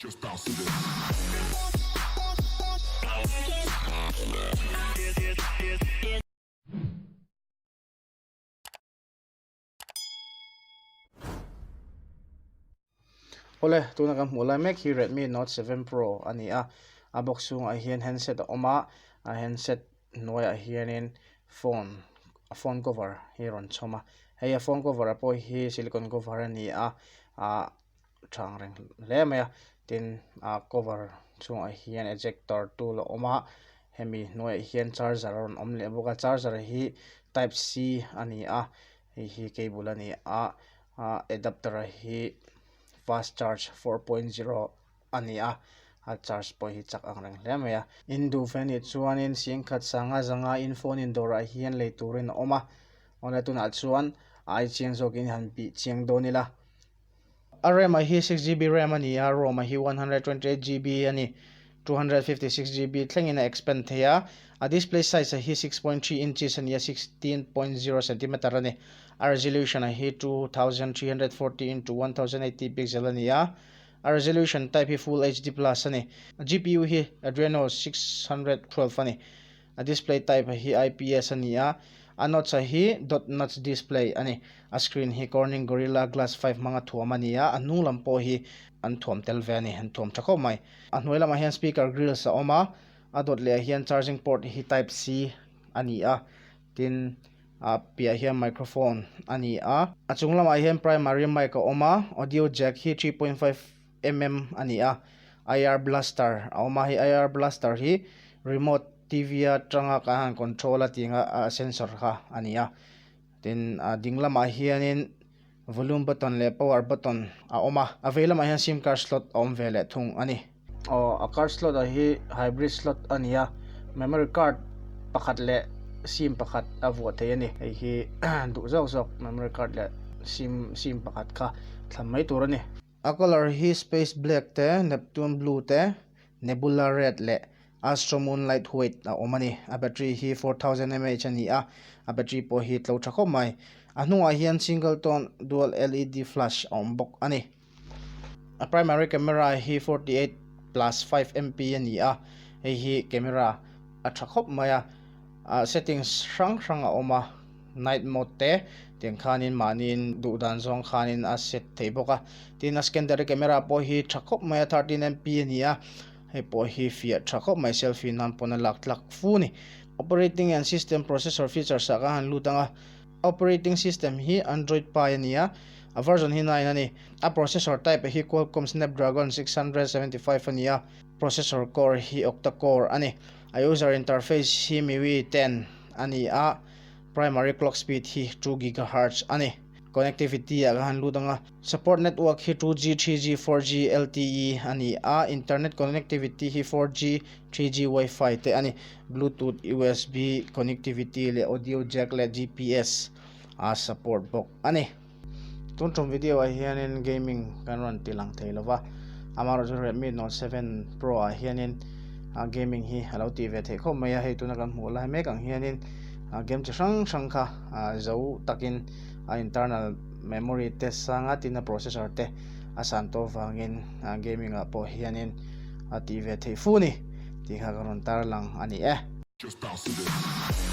Awle tuna kan hmuh lai mek hi Redmi Note 7 Pro a ni a a box chhungah hian handset a awm a a handset hnuaiah hianin phone a phone cover hi a rawn chhawm a hei a phone cover ah pawh hi silicon cover a ni a ah tha ang reng hle mai a tin a cover chhungah hian ejector tool a awm a hemi hnuaiah hian charger a rawn awm leh bawk a charger hi type c a ni a hei hi cable a ni a ah adapter hi fast charge 4.0 a ni a a charge pawh hi chak ang reng hle mai a in duh ve anih chuanin singkhat sanga zanga in phone in dawrah hian lei turin a awm a awle tunah chuan a ai chiang zawkin han bih chiang dawn ila. A RAM ah hi 6GB RAM a ni a, ROM ah hi 128GB a ni. 256GB thlengin a expand thei a. A display size ah hi 6.3 inches a ni a, 16.0 centimeter a ni. A resolution ah hi 2340 into 1080 pixel a ni a. A resolution type hi Full HD plus a ni. A GPU hi Adreno 612 a ni. A display type hi IPS a ni a, a notch a hi dot notch display a ni. A screen hi Corning Gorilla Glass 5 hmanga thuam a ni a, a hnung lam pawh hi an thuam tel ve a ni, an thuam tha khawp mai. A hnuai lamah hian speaker grills a awm a, a dawt leh ah hian charging port hi type C a ni a, tin a piah hian microphone a ni a. A chung lamah hian primary mic a awm a, audio jack hi 3.5 mm a ni a, IR blaster a awm a, hei IR blaster hi remote TV atanga kan han control a tih anga a sensor kha a ni a, tin a ding lamah hianin volume button leh power button a awm a, a vei lamah hian sim card slot a awm ve leh thung a ni. Aw a card slot ah hi hybrid slot a ni a, memory card pakhat leh sim pakhat a vuah thei a ni, hei hi duh zawk zawk memory card leh sim sim pakhat kha thlan mai tur a ni. A colour hi space black te, Neptune blue te, Nebula red leh Astro moonlight white a awm a ni. A battery hi 4000 mAh a ni a, a battery pawh hi tlo tha khawp mai. A hnungah hian single tone dual LED flash a awm bawk a ni. A primary camera hi 48 plus 5 MP a ni a, hei hi camera a tha khawp mai a. Settings hrang hrang a awm a, night mode te tiang khanin mahniin duh dan zawng khanin a set thei bawk a. Tin a secondary camera pawh hi tha khawp mai a, 13 MP a ni a, hei pawh hi fiah tha khawp mai selfie nan pawn a lak tlak fu a ni. Operating and system processor features ah ka han lut ang a, operating system hi Android Pie a ni a, a version hi 9 a ni. A processor type hi Qualcomm Snapdragon 675 a ni a. Processor core hi octa core a ni. A user interface hi MIUI 10 a ni a, primary clock speed hi 2 gigahertz a ni. Connectivity ah ka han lut ang a, support network hi 2G, 3G, 4G, LTE a ni a, internet connectivity hi 4G, 3G, Wi-Fi te a ni. Bluetooth, USB connectivity leh audio jack leh GPS a support bawk a ni. Tun tum video ah hianin gaming kan rawn ti lang thei lova, amaherawhchu Redmi Note 7 Pro ah hianin gaming hi a lo tih ve theih khawp mai a, hei tuna kan hmuh lai mek ang hianin game chi hrang hrang kha zo takin a internal memory te sanga tin a processor te a san tawh vangin gaming ah pawh hianin a tih ve theih fu a ni tih kha ka rawn tarlang a ni e. Just bounce to this.